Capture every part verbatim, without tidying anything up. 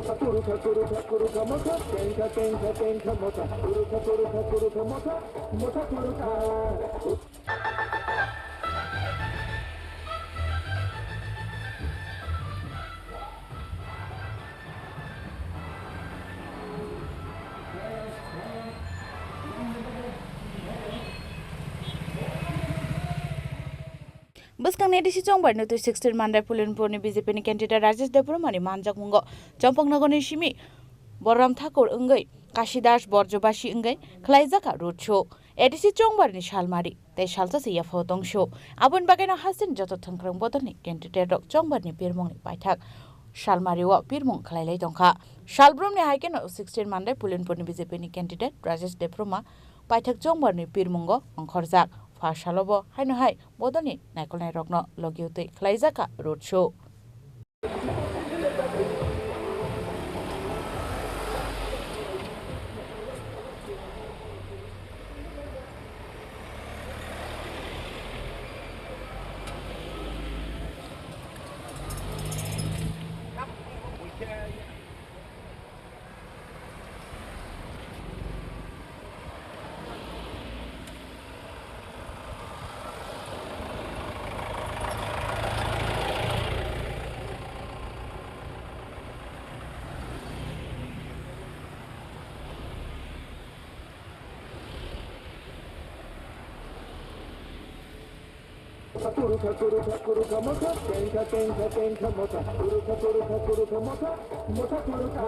Kurukha, kurukha, kurukha, motha, tengkha, tengkha, tengkha, motha, kurukha, kurukha, kurukha, motha, motha, kurukha. Bwskangni A D C chongbarni twi sixteen Mandai Pulinpurni B J P ni candidate Rajesh Debbarmani manjakmungo Champaknagarni simi Balaram Thakur wngwi Kasidas Borjobasi wngwi khlaijak road show. A D C chongbarni salmari tei salsa se yaphao tongsu. Aboni bagwino hasteni joto thwngkwrwng bodolni candidate rok chongbarni pirmungni paithak salmario pirmung khlailai tongkha. Salbrumni hai kheno sixteen Mandai Pulinpurni B J P ni candidate Rajesh Debbarma paithak chongbarni pirmungo ongkhorjak. Pha salobo haino hai bodolni naikolnairokno logi utwi khlaijakha road show. Kurukha, kurukha, kurukha, motha, tengkha, tengkha, tengkha, motha, kurukha, kurukha, kurukha, motha, motha, kurukha.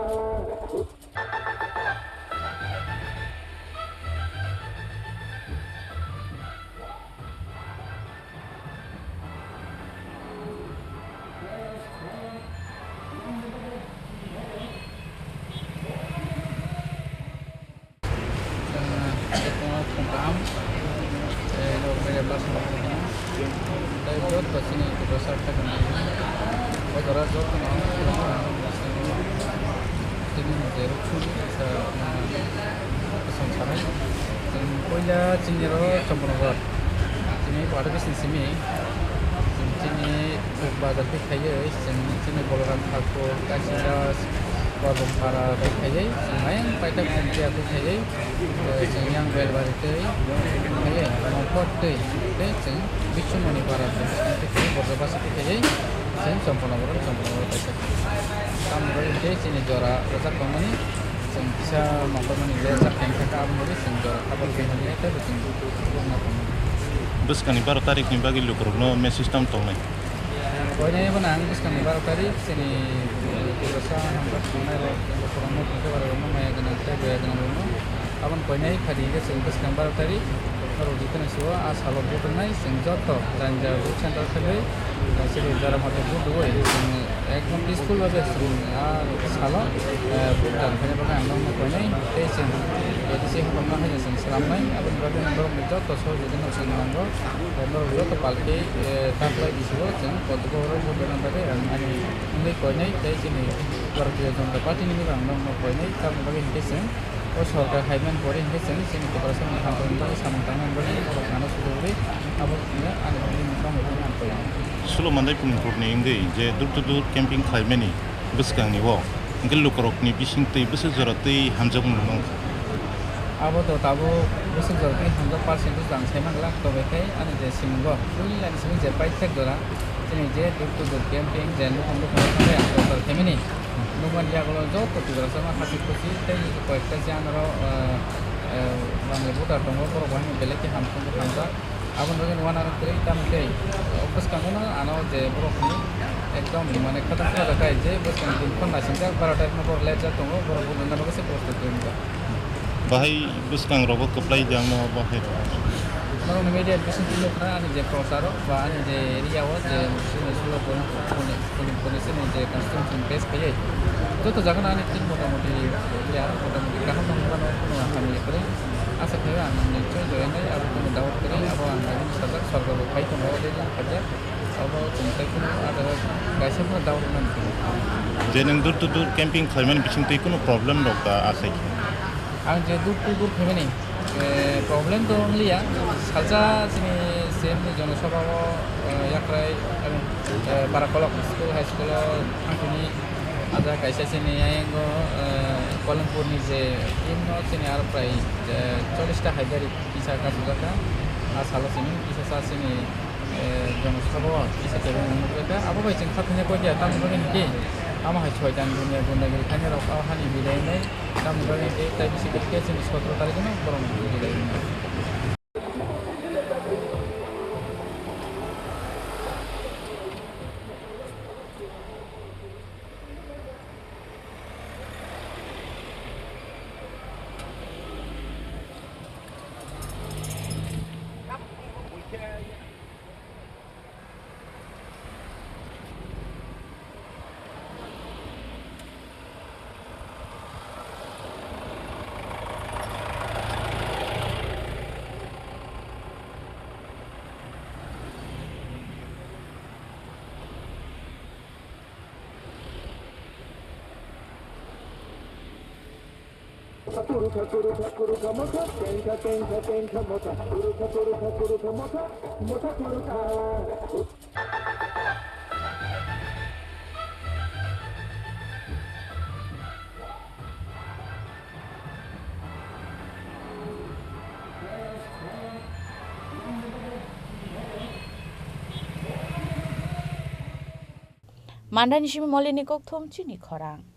Poila chini oro Champaknagar, chini Bharat Bisni simi, chini Bazar twi khaiwi chwng chini Balaram Thakur, Kasidas, Korbom Para twi khaiwi chwng ayang paithak chwng phiya twi khaiwi, eh, chwng yang Belbari twi khaiwi Mongkhor twi tei chwng Biswamoni Para twi khaiwi Borjobasi twi khaiwi chwng Champaknagar, Champaknagar paithak. Tamni bagwi tei chini jora rwjak tongmani. Chwng kisa mangkukmani le chak tengkha kha, aboni bagwi chwng jora kha, aboni bagwi teibo chwng bwkna tongo. Bwskangni baro tarikni bagwi lukurokno message tamo tongnai? Koinai bono ang bwskangni baro tarik chini, eh, Tiprasa hamjak tongnai rok, lukurokno, phunukhe barorokno, maya gwnang tei boya gwnang rokno. Aboni koinai phadi hwnkhe chwng bwskang baro tarik, norok jotoni sio a salo vote wngnai, chwng joto jani jani vote center khaiwi, eh, chini jora mote vote rwui, chwng ekdom peaceful babe chwng a salo, eh, vote dan khaina bagwi ang nokno koinai tei chwng A D C haphangno haino chwng swnamnai, aboni bagwi norokni joto sohojogino chwng nango, eh, norok joto palkhe, eh, taklai bisio chwng kotogo oro vote rwna bagwi ang ani wngwi koinai tei chini Bharatiya Janata Party ni bagwi ang nokno koinai, tamni bagwi hinkhe chwng o sorkar khaimani pore hinkhe chwng chini Tiprasani hamjakmani bagwi samung tangnani bagwi norok ano sujuk rwi abo chwngno ani bagwi nokno koinai. Sulo Mandai Pulinpurni wngwi je door to door camping khlaimani bwskangni o, hwnkhe lukurokni bisingtwi bwswk jora twi hamjakmung wngkha. Abo to tabuk bwswk jora twi hamjak percentage ang sai mangla, tobe khe ani je simingo puilani simi je paithak jora chini je door to door camping je nukhung nukhung thangwi ang prochar khaimani nukmani yagulo joto Tiprasano hachik kuchik tei koyekta je anoro, ah, ah, bangla voter tongo, borok bo haino belai khe hamjakmung hamjak. Aboni bagwi nukha nang kwrwi tamo tei, o bwskango no ano je borokni ekdom mane khata khata kai je bwskang din phone naisingkha, baro tarik no borok late jak tongo, borok bo nangna bagwi se post kwrwi wngkha. Bahai bwskang rogo kwplai de ang no bahai rok. Norokni media ni bising twi nukha ani je procharo ba ani je area o je chini sulo pon-, pon-, pon-, pon-, chini je constituency face khaiwi joto jaga no ani team motamoti ya, motamoti kaham no hwnba no, no ang hamya kwrwi. Asa khaio ang nichoi joinai, abo kunu doubt kwrwi, abo ang agini sajak, sorkar bo phai tongo, already khaijak, abo chwng tei kunu ada kaisa phano doubt nang kwrwi. Je nwng door to door camping khlaimani bisingtwi kunu problem rok da asai khe? Ang je door to door khaimani, eh, problem to wngliya, salsa chini C M ni Jana Sabha o, eh, yakrai, eh, Barakolok school, high school o thangphini, Aja kaisa chini ayang o, eh, Kolemburni je team no chini aro prai, eh, chollish ta haidari kisa kasujak kha. A salo chini kisa sa chini, eh, jonosabha o kisa kebo nukjak kha. Abo bai chwng khathaina koi dia, tamni bagwi hwnkhe amo hai soitan dunia gundagiri khainai rok o hani bidai wngnai. Tamni bagwi hwnkhe tai bisi khe chini sotro tarikh no borok bidai wngnai. Kurukha, kurukha, kurukha, motha, tengkha, tengkha, tengkha, motha, kurukha, kurukha, kurukha, motha, motha, kurukha. Mandani simi Molini kokthum chini khorang.